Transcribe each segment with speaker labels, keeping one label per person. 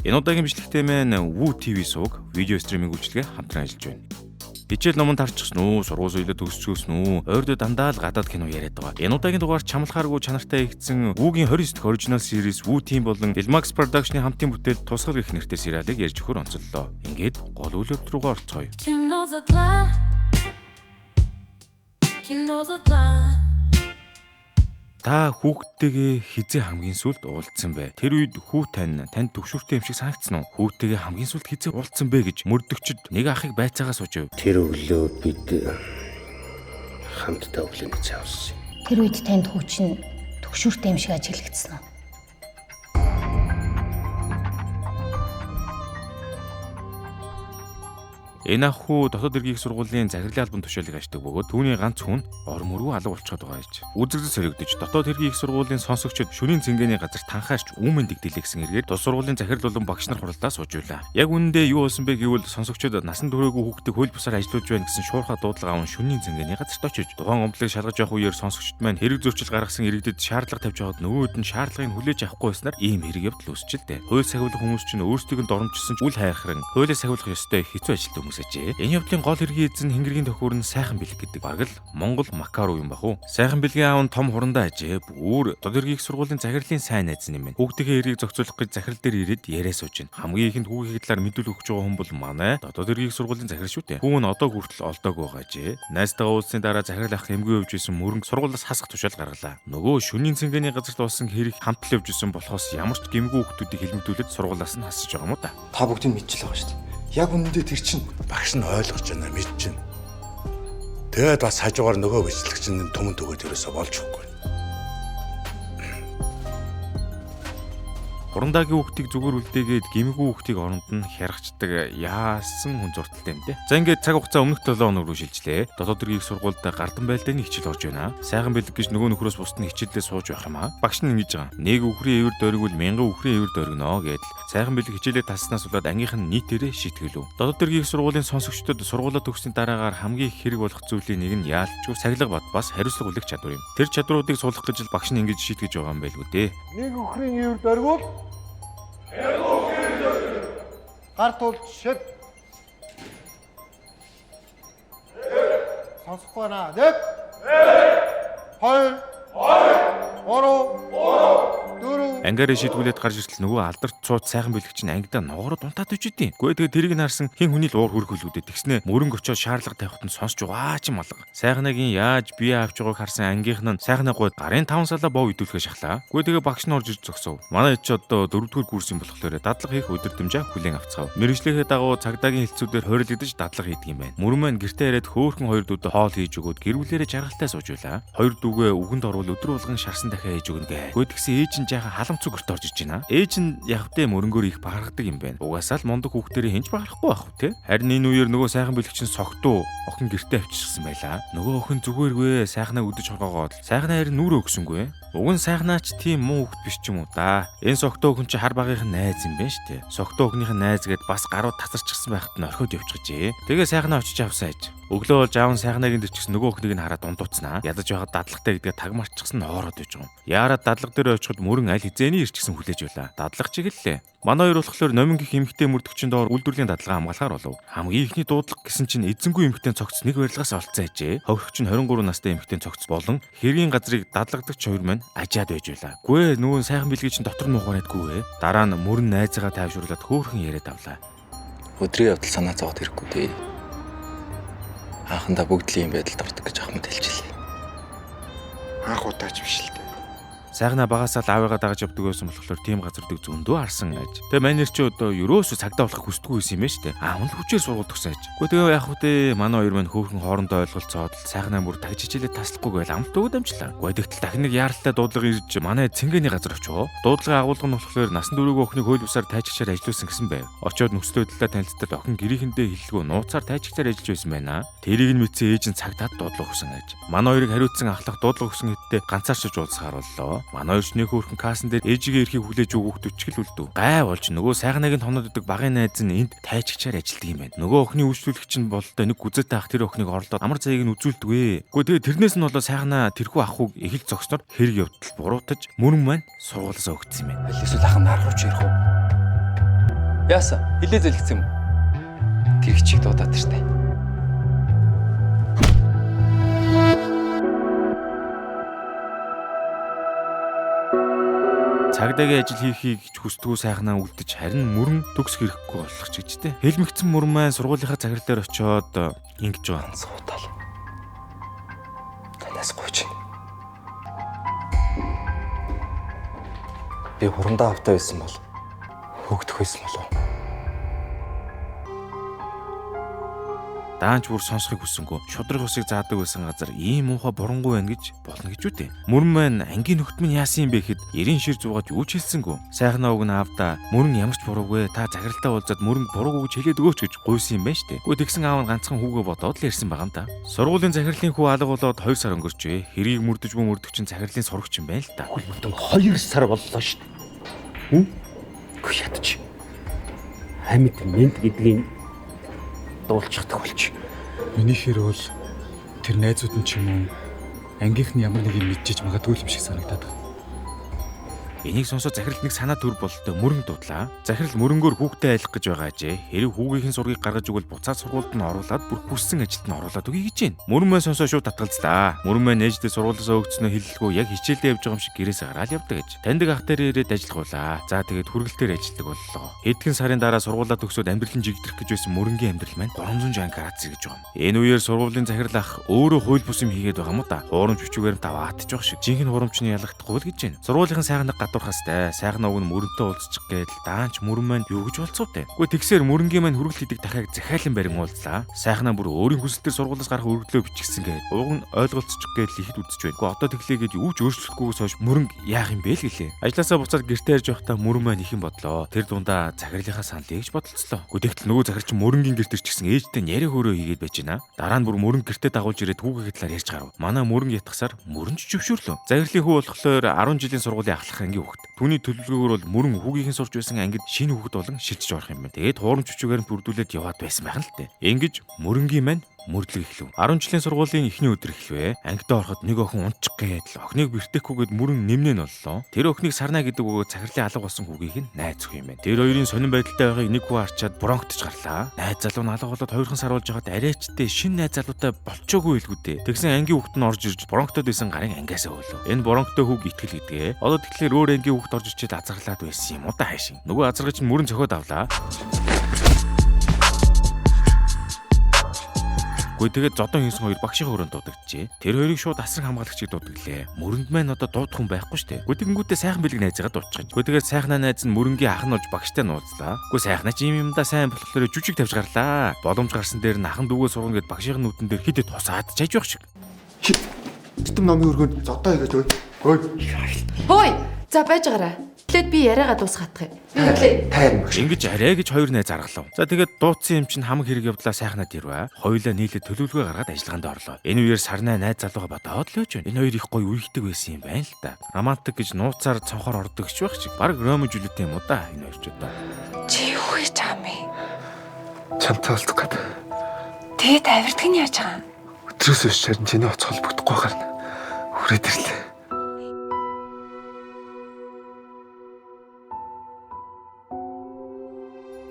Speaker 1: Энэ удаагийн бичлэгтээ маань Woo TV сувг видео стриминг үйлчилгээ хамтран ажиллаж байна. Хичээл номонд харчихсан уу, сургууль соёлоо төгсчихсөн үү, ойрдоо дандаа л гадаад кино яриад байгаа. Энэ удаагийн дугаар чамлахааргүй чанартай хийгдсэн Woo-гийн 29 дахь original series Woo Team болон Filmax Production-ы хамтын бүтээл Тусгал гэх нэртэй сериалыг ярьж өгөхөр онцоллоо. Ингээд гол үйл явдал руугаа орцгоё.
Speaker 2: Кино задлаа. Кино задлаа.
Speaker 1: Та хүүхдтэйгээ хизээ хамгийн сүүлд уулзсан бэ? Тэр үед хүү тань танд төгшүүртэй юм шиг санагдсан уу? Хүүхдтэйгээ хамгийн сүүлд хизээ уулзсан бэ гэж мөрдөгчд нэг ахыг байцаагаа сууж байв.
Speaker 3: Тэр өглөө бид хамтдаа өглөөний цай уусан юм.
Speaker 4: Тэр үед танд хүү чинь төгшүүртэй юм шиг ажиглагдсан уу?
Speaker 1: Энэ ах хүү дотоод эргийн их сургуулийн захирлын албан тушаалыг аждаг бөгөөд түүний ганц хүн ор мөрөө алга болчиход байгаа гэж. Үзэгдэл соригдож дотоод хэргийн их сургуулийн сонсогчид шөнийн цэнгэний газар танхаарч үүмэн дэгдэлээ гэсэн эргээр тус сургуулийн захирал болон багш нар хуралдаа сууж байлаа. Яг үнэндээ юу болсон бэ гэвэл сонсогчид насан туршаагүй хүүхдийг хууль бусаар ажилуулж байна гэсэн шуурхай дуудлага аван шөнийн цэнгэний газарт очиж тухайн гомдлыг шалгаж явах үеэр сонсогчд маань хэрэг зөрчил гаргасан иргэдэд шаардлага тавьж байхад нөгөөд нь шаардлагыг хүлээж авахгүй байснаар ийм хэрэг явдал үүсчилдэ. Хууль сахиулах хүмүүс чинь өөрсдийг нь доромжсон ч үл хайрхран хуулиа сахиулах ёстой хэцүү ажилтан хүмүүс ажээ. Энэ явдлын гол хэргийн эзэн Тэнгэрийн төхөөр нь сайхан бэлэг гэдэг. Бараг л Монгол Макару юм бах уу. Сайхан бэлгийн аав нь том хурандаа ажээ. Бүр дотоод хэргийн их сургуулийн захирлын сайн найз юм байна. Хүүхдийнхээ хэргийг зохицуулах гэж захирал дээр ирээд яриа сууж байна. Хамгийн ихэнд хүүхийг талаар мэдүүлэг өгч байгаа хүн бол манай дотоод хэргийн их сургуулийн захирал шүү дээ. Хүүн одоо хүртэл олдоогүй байгаа ажээ. Найзтайгаа уулзсны дараа захирал ах эмгүй явж исэн мөрөнг сургуулиас хасах тушаал гаргалаа. Нөгөө шөнийн цэнгэний газарт болсон хэрэг хамтал явж исэн болохоос ямар ч гэмгүй хүүхдүүдийг хэлмэгдүүлээд сургуулиас нь хасаж байгаа юм уу да.
Speaker 5: Та бүгдийг мэдчихэл байгаа шүү дээ. Яг үнэндээ тэр чинь
Speaker 6: Багш нь ойлгож байна, мэдж байна. Тэгээд бас хажуугаар нөгөө бичлэг чинь түмэн төгөөд ерөөсөө болж өгөхгүй.
Speaker 1: Хурандаагийн хүүхдийг зүгээр үлдээгээд гэмгүй хүүхдийг оронд нь хяргачдаг яасан хүн зурталтай юм те. За ингээд цаг хугацаа өмнөх 7 хоног руу шилжлээ. Дотоод хэргийн их сургуульд гардан байлдааны хичээл орж байна. Сайхан бэлэг гэж нөгөө нөхрөөс бусд нь хичээлдээ сууж байх юм аа. Багш нь ингэж байгаа. Нэг үхрийн эвэр дөргивөл мянган үхрийн эвэр дөргөнө гэдэл. Сайхан бэлэг хичээлээ таснаас болоод ангийнх нь нийтээрээ шийтгэлв. Дотоод хэргийн их сургуулийн сонсогчдод сургуулаа төгссөний дараагаар хамгийн их хэрэг болох зүйлийн нэг нь яалтчгүй сахилга бат бас хариуцлага хүлээх чадвар юм. Тэр чадруудыг суулгах гэж л багш нь ингэж шийтгэж байгаа юм байлгүй дээ.
Speaker 7: Нэг үхрийн эвэр дөргивөл гар тулж шив. Сонсохгүй байна. 1 2 3 4
Speaker 1: Ангиараа шийдвүлээд гарч иртэл нөгөө алдарт цууц сайхан бэлэг чинь ангидаа ногоороо дунтаад өчөд юм. Гүй тэгээ тэрийг нь харсан хин хүний л уур хөрөх хөлгүүдээ тэгснэ мөрөнгө очоод шаардлага тавихад нь сонсч байгаа ч юм алга. Сайхнагийн яаж бие авч байгааг харсан ангийнх нь сайхнаа гуйд гарын 5 салаа бов идүүлэхээ шахлаа. Гүй тэгээ багш нь орж ирж зогсов. Манай хэд ч одоо 4-р курс юм болохоор дадлага хийх өдөрдмжээ хүлээн авцгаав. Мэргэжлийнхээ дагуу цагдаагийн хэлцүүдээр хорилогдож дадлага хийдэг юм байна. Мөрөн маань гэртээ яриад хөөхөн хоёр дүүдээ хоол хийж өгөөд гэр бүлээрээ жаргалтай сууж байлаа. Хоёр дүүгээ үгэнд орвол өдөр болгон шарсан дахиа хийж өгнө гэ. Гүй тэгсэн ээж нь жаахан халамцуу гэрт орж иж байна. Ээж нь явхдээ мөрөнгөөр их бахархдаг юм байна. Угаасаа л мундаг хүүхдэрээ хинж бахархгүй байх үү те. Харин энэ үеэр нөгөө сайхан бэлэгчин согтуу охин гэртээ авчирсан байлаа. Нөгөө охин зүгээргүй сайхнаа үдэж хоргоогоод сайхнаа харин нүрээ өгсөнгүй. Уг нь сайхнаач тийм муу хүүхд биш ч юм уу да. Энэ согтуу охин чи хар багийнх нь найз юм байна штэ. Согтуу охиных нь найз гээд бас гарууд тасарчихсан байхад нь орхиод явчихжээ. Тэгээ сайхнаа очиж авсан аж. Өглөө болж аав нь сайхнагийн дээр ч гэсэн нөгөө охиныг нь хараад дундууцнаа. Ядаж байхад дадлагтай гэдгээ таг марчихсан хоороод байж байгаа юм. Яарад дадлага дээр очиход мөрөн аль хизээний ирчихсэн хүлээж байлаа. Дадлага чиглэлээ. Манай хоёр болохоор номин гих эмэгтэй мөрдөгчийн доор үйлдвэрлэлийн дадлага хамгаалахаар болов. Хамгийн ихний дуудлага гэсэн чинь эзэнгүй эмэгтэй цогц нэг барилгаас олцсон ажээ. Хохирогч нь 23 настай эмэгтэй цогц болон хэргийн газрыг дадлагадагч хоёр маань ажаад байж байлаа. Гүй нөгөө сайхан бэлгийн чинь дотор нь муухайдгүй ээ. Дараа нь мөрөн найзгаа тайвшруулад хөөрхөн яриад авлаа.
Speaker 5: Өдрийн явдал санаа зовоод ирэхгүй дээ. Анхандаа бүгд л ийм байдалд ордог гэж ахмад хэлчихлээ.
Speaker 7: Анх удаач биш л дээ.
Speaker 1: Сайхнаа багасаа л аавыгаа дагаж явдаг байсан болохоор тийм газруудыг зөндөө харсан аж. Тэгээ манер чи одоо ерөөсөө цагдаа болохыг хүсдэггүй байсан юм байна штэ. Аав нь хүчээр сургууль төгсөн аж. Гэхдээ тэгээ яах вэ те манай хоёр маань хөөхөн хоорондоо ойлголцоод сайхнаа бүр тагж хичээлээ таслахгүй гээл амлт өгöd амжлаа. Гэхдээ тэгтэл дахин нэг яаралтай дуудлага ирж манай цэнгэний газар очив. Дуудлагын агуулга нь болохоор насан туршаагүй охиныг хууль бусаар тайчгчаар ажиллуулсан гэсэн байв. Очоод нөхцөл байдлаа танилцтал охин гэрээхэндээ хэллэгөө нууцаар тайчгчаар ажиллаж байсан байна. Тэрийг нь мэдсэн ээж нь цагдаад дуудлага өгсөн аж. Манай хоёрыг хариуцсан ахлах дуудлага өгсөн хэдтэй ганцаарчж уулзахаар боллоо. Манай хоёр ч нэг хөөрхөн кассан дээр ээжигээ эрхийг хүлээж өгөх төчгөл үлдэв. Гай болж нөгөө сайхнагийн тоноод идэг багын найз нь энд тайчгчаар ажилладаг юм байна. Нөгөө охины үйлчлүүлэгч нь бололтой нэг гүзээтэй ах тэр охиныг орлоод амар заяаг нь үзүүлдэгвэ. Гэхдээ тэгээ тэрнээс нь болоо сайхнаа тэрхүү ах хүүг эхэл зогсноор хэрэг явдал буруутаж мөрөн маань сургуулиасаа өгцсөн юм байна.
Speaker 5: Аль эсвэл ах нь нарах руу чи ирэх үү? Яасан? Хилээ зэлгэсэн юм уу? Тэр хичиг дуудаад иртээ.
Speaker 1: Цагдаагийн ажил хийхийг ч хүсдэггүй сайхнаа үлдэж харин мөрөн төгс хэрэггүй болох ч гэж тэ. Хэлмэгцэн мөрөн маань сургуулийнхаа захирал дээр очиод ингэж байгаа.
Speaker 5: Суудал. Танаас гуйж. Би хурандаа автаа байсан бол хөөгдөх байсан болов.
Speaker 1: Даанч бүр сонсохыг хүссэнгүй. Шудраг усыг заадаг байсан газар ийм муухай бурангуй байна гэж болно гэж үтэй. Мөрөн маань ангийн нөхд минь яасан юм бэ гэхэд 90 шир зуугаад юу ч хэлсэнгүй. Сайхнаа уг нь аавда мөрөн ямар ч буруугүй та захиралтай уулзаад мөрөн буруугүй гэж хэлээд өгөөч гэж гуйсан юм байна штэ. Гэхдээ тэгсэн аав нь ганцхан хүүгээ бодоод л ярьсан байгаа юм да. Сургуулийн захирлын хүү алга болоод 2 сар өнгөрчээ. Хэрийг мөрдөж буй мөрдөгч нь захирлын сурагч юм байна л та.
Speaker 3: Бүтэн 2 сар боллоо шүү дээ. Хм? Үгүй ядч. Амьд мэд гэдгийг дуулчихдаг болч.
Speaker 8: Миний хэр бол тэр найзууд нь ч юм уу ангийнх нь ямар нэг юм мэдчихэж магадгүй юм шиг санагдаад байна.
Speaker 1: Энийг сонсоод захирал нэг санаа төр бололтой мөрөн дуудлаа. Захирал мөрөнгөөр хүүхдээ айлах гэж байгаа ажээ. Хэрэг хүүгийнхэн сургийг гаргаж өгвөл буцаад сургуульд нь оруулаад бүр хүссэн ажилд нь оруулаад өгье гэж байна. Мөрөн мэн сонсоо шууд татгалзлаа. Мөрөн мэн ээждээ сургуулиасаа өгцнөө хэллэггүй яг хичээлдээ явж байгаа юм шиг гэрээсээ гараал явдаг гэж. Таньдаг ах дээр ирээд ажиллагуулаа. За тэгээд хүргэлтээр ажилладаг боллоо. Хэдхэн сарын дараа сургуулаа төгсөөд амьдрал нь жигдрэх гэж байсан мөрөнгийн амьдрал маань 360 градус гэж байгаа юм. Энэ үеэр сургуулийн захирал ах өөрөө хууль бус юм хийгээд байгаа юм уу да. Хуурамч бичвээр нь даваатж байгаа шиг. Жинхэнэ хуурамчны ялагдахгүй л гэж байна. Сургуулийн сайхан гадуурхастай сайхан уг нь мөрөнтэй уулзчих гээл даанч мөрөн маань юу гэж болцоовтэй. Үгүй тэгсээр мөрөнгийн маань хүргэлт хийдэг дахиад захиалан барин уулзлаа. Сайхнаа бүр өөрийн хүсэлтээр сургуулиас гарах өргөдлөө бичгсэн гээд уг нь ойлголцчих гээл ихэд үзэж байна. Үгүй одоо тэглээгээд юу ч өөрчлөлтгүйгээс хойш мөрөнг яах юм бэ л гэлээ. Ажлаасаа буцаад гэртээ ярьж байхдаа мөрөн маань ихэн бодлоо. Тэр дундаа захирлынхаа саналыг гэж бодолцлоо. Үгүй тэгтэл нөгөө захирч мөрөнгийн гэрт ирчихсэн ээжтэй яриа хөөрөө хийгээд байж байна. Дараа нь бүр мөрөн гэртээ дагуулж ирээд хүүгийн талаар ярьж гарав. Манай мөрөн ятгасаар мөрөнч зөвшөөрлөө. Захирлын хүү болохоор 10 жилийн сургуулийн ахлах ангийн хүүхэд. Түүний төлөвлөгөөгөөр бол мөрөн хүүгийнхэн сурч байсан ангид шинэ хүүхэд болон шилжиж орох юм байна. Тэгээд хуурамч бичвээр нь бүрдүүлээд яваад байсан байх нь л тээ. Ингэж мөрөнгийн маань мөрдлөг эхлэв. 10 жилийн сургуулийн эхний өдөр эхлэв. Ангидаа ороход нэг охин унтчих гээд л охиныг бэртэхгүйгээд мөрөн нэмнэ нь боллоо. Тэр охиныг сарнаа гэдэг өгөө захирлын алга болсон хүүгийнх нь найз охин юм байна. Тэр хоёрын сонин байдалтай байгааг нэг хүү харчаад бронхтож гарлаа. Найз залуу нь алга болоод хоёрхан сар болж байхад арайчтай шинэ найз залуутай болчоогүй илгүү дээ. Тэгсэн ангийн хүүхэд нь орж ирж бронхтод байсан гарын ангиасаа өөлөө. Энэ бронхтой хүүг итгэл гэдгээ. Одоо тэгэхээр өөр ангийн хүүхэд орж ирчээд азарлаад байсан юм уу да хайшин. Нөгөө азаргач нь мөрөн цохиод авлаа. Гэхдээ тэгээд зодон хийсэн хоёр багшийн өрөөнд дуудагджээ. Тэр хоёрыг шууд асран хамгаалагчийг дуудаглээ. Мөрөнд маань одоо дуудах хүн байхгүй штэ. Гэхдээ тэгэнгүүтээ сайхан бэлэг найзыгаа дуудчихаж. Гэхдээ тэгээд сайхнаа найз нь мөрөнгийн ах нь болж багштай нууцлаа. Гэхдээ сайхнаа чи юм юмдаа сайн болохоор жүжиг тавьж гарлаа. Боломж гарсан дээр нь ахан дүүгээ сургана гэд багшийн нүдэн дээр хит хит тусаад чаж явах шиг.
Speaker 7: Эрдэм номын өргөнд зодоо хийгээд ой. Ой.
Speaker 9: Хөөе. За байж байгаарай. Эхлээд би яриагаа дуусгаадах юм. Би өглөө.
Speaker 5: Тайван багш.
Speaker 1: Ингэж арай гэж хоёр найз аргалав. За тэгээд дуудсан юм чинь хамаг хэрэг явдлаа сайхнаад ирвэ. Хоёулаа нийлээд төлөвлөгөө гаргаад ажиллагаанд орлоо. Энэ үеэр сарнай найз залууга бодоод л байж байна. Энэ хоёр их гоё үерхдэг байсан юм байна л да. Романтик гэж нууцаар цонхоор ордог ч байх чиг. Бараг Ромео Жулиет юм уу да энэ хоёр ч одоо.
Speaker 9: Чи юу хийж байгаа юм бэ?
Speaker 8: Чамтай болдог гээд.
Speaker 9: Тэгээд авирдаг нь яаж байгаа юм?
Speaker 8: Өдрөөс өш харин чиний оц холбогдохгүй гарна. Хүрээд ирлээ.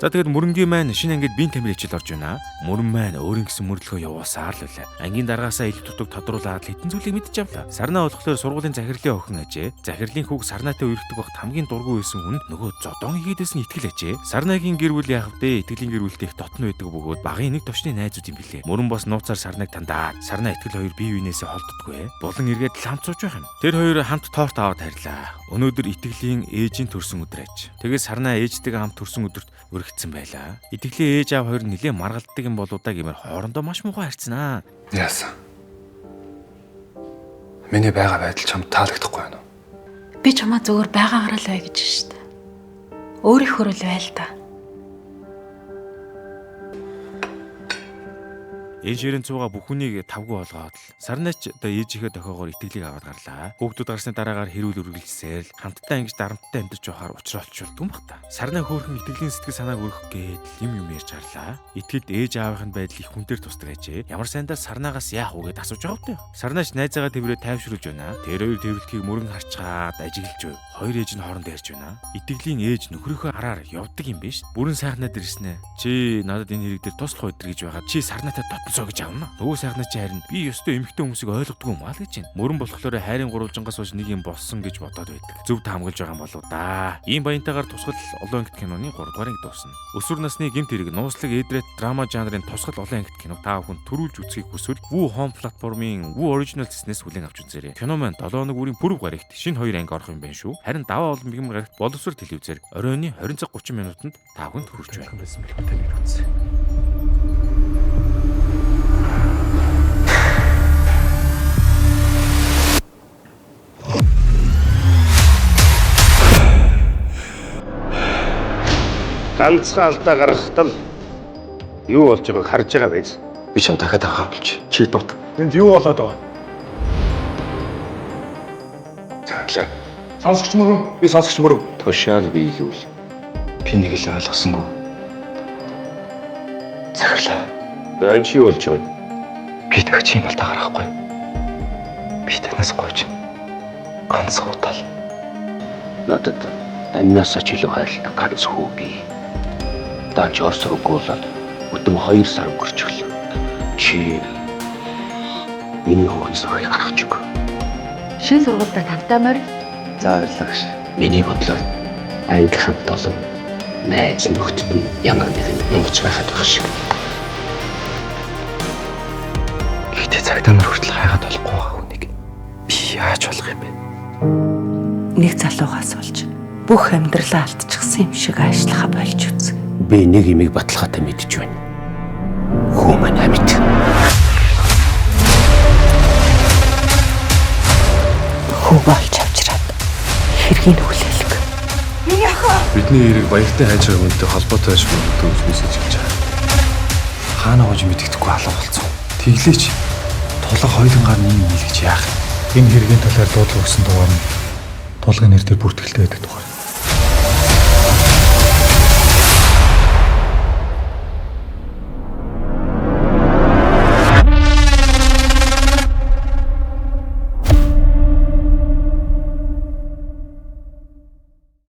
Speaker 1: За тэгээд мөрөнгийн маань шинэ ангид биеийн тамир хичээл орж байна. Мөрөн маань өөрийн гэсэн мөрдлөгөө явуулсаар л үлээ. Ангийн даргаасаа илүү дутаг тодруулаад хэдэн зүйлийг мэдэж авлаа. Сарнаа болохоор сургуулийн захирлын охин ажээ. Захирлын хүүг сарнаатай үерхдэг багт хамгийн дургүй байсан хүн нөгөө зодон хийгээдсэн итгэл ажээ. Сарнаагийн гэр бүл яах вэ? Итгэлийн гэр бүлтэй их дотн байдаг бөгөөд багын нэг товчны найзууд юм билээ. Мөрөн бас нууцаар сарнаг тандаад сарнаа итгэл хоёр бие биенээсээ холддоггүй. Булан эргээд л хамт сууж байх юм. Тэр хоёр хамт торт аваад харьлаа. Өнөөдөр итгэлийн ээжийн төрсөн өдөр аж. Тэгээд сарнаа ээжтэйгээ хамт төрсөн өдөрт өргөцсөн байлаа. Итгэлийн ээж аав хоёр нэлээ маргалддаг юм болоо да гэмээр хоорондоо маш муухай харьцнаа.
Speaker 8: Яасан? Миний байгаа байдал чамд таалагдахгүй байна уу?
Speaker 9: Би чамаа зөвхөн байгаагаараа л бай гэж шүү дээ. Өөрийнхөө л бай л да.
Speaker 1: Энэ ширээн цууга бүх хүнийг тавгүй болгоод л Сарнаач одоо ээжийнхээ дохиогоор итгэлийг аваад гарлаа. Хүүхдүүд гарсны дараагаар хэрүүл үргэлжсээл хамтдаа ингэж дарамттай амьдарч байхаар учраа олчулдгүй юм бах та. Сарнаа хөөрхөн итгэлийн сэтгэл санааг өргөх гээд л юм юм ярьж гарлаа. Итгэлд ээж аавынх нь байдал их хүн дээр тусдаг ажээ. Ямар сайндаа Сарнаагаас яах вэ гэд асууж байгаа хөтэй. Сарнаач найзаагаа тэрвэрээ тайвшруулж байна. Тэр хоёр тэрвэрлэхийг мөрөн харчгаад ажиглаж байв. Хоёр ээж нь хоорондоо ярьж байна. Итгэлийн ээж нөхрийнхөө араар явдаг юм биш. Бүрэн сайхнаа дэрснэ. Чи надад энэ хэрэг дээр туслах өдр гэж байгаа. Чи Сарнаатай дотносоо гэж авна. Нөгөө сайхнаа чи харин би ёстой эмэгтэй хүмүүсийг ойлгодгүй юм аа л гэж байна. Мөрөн болохоор хайрын гурвалжингаас хойш нэг юм болсон гэж бодоод байдаг. Зөв таамаглаж байгаа юм болоо да. Ийм баянтайгаар тусгал олон ангит киноны 3 дугаар анги дуусна. Өсвөр насны гэмт хэрэг нууцлаг эдрет драма жанрын тусгал олон ангит кино та бүхэн төрүүлж үзхийг хүсвэл Woo Home платформын Woo Original цэснээс хүлээн авч үзээрэй. Кино маань 7 хоног бүрийн пүрэв гарагт шинэ 2 анги орох юм байна шүү. Харин даваа олон бигэн гарагт боловсрол телевизээр оройн 20 цаг 30 минутанд та бүхэнд хүрч байна.
Speaker 8: Байсан бэлгүй танигдсан.
Speaker 3: Ганцхан алдаа гаргахтал юу болж байгааг харж байгаа биз?
Speaker 5: Би чам дахиад авах болж.
Speaker 7: Чи дут. Энд юу болоод байгаа?
Speaker 6: Цааглаа.
Speaker 7: Сонсогч мөрөн. Би сонсогч мөрөн.
Speaker 5: Тушаал биелүүл. Би нэг л ойлгосонгүй. Захирлаа.
Speaker 3: Энэ чи юу болж байгаа юм?
Speaker 5: Би дахиж юм алдаа гаргахгүй. Би танаас гойж. Ганц удаа л.
Speaker 3: Надад амнасаа ч илүү хайрладаг ганц хүү бий. Даанч Орос руугуулаад бүтэн 2 сар өнгөрчихлөө. Чи миний хүүхэн сохыг гаргаж өг.
Speaker 9: Шинэ сургуультай тавтай морь.
Speaker 5: За баярлалаа гэж.
Speaker 3: Миний бодлоор анги хамт олон найз нөхдөд нь ямар нэгэн нууц байхад байх шиг.
Speaker 5: Гэхдээ цагдаа нар хүртэл хайгаад болохгүй байгаа хүнийг би яаж болох юм бэ?
Speaker 9: Нэг залуугаас болж бүх амьдралаа алдчихсан юм шиг ажиллахаа болж үз.
Speaker 3: Би нэг юмыг баталгаатай мэдэж байна. Хүү маань амьд.
Speaker 9: Хүү болж авчираад хэргийг хүлээлг.
Speaker 10: Бидний хэрэг баяртай хайж байгаа хүнтэй холбоотой байж магадгүй гэж би сэжиглэж байгаа.
Speaker 8: Хаана гож мэддэхгүй алга болцсон. Тэглээч тулга хоёулангаар нь юм нийлгэж яах юм? Энэ хэргийн талаар дуудлага өгсөн дугаар нь тулгын нэр дээр бүртгэлтэй байдаг тухай.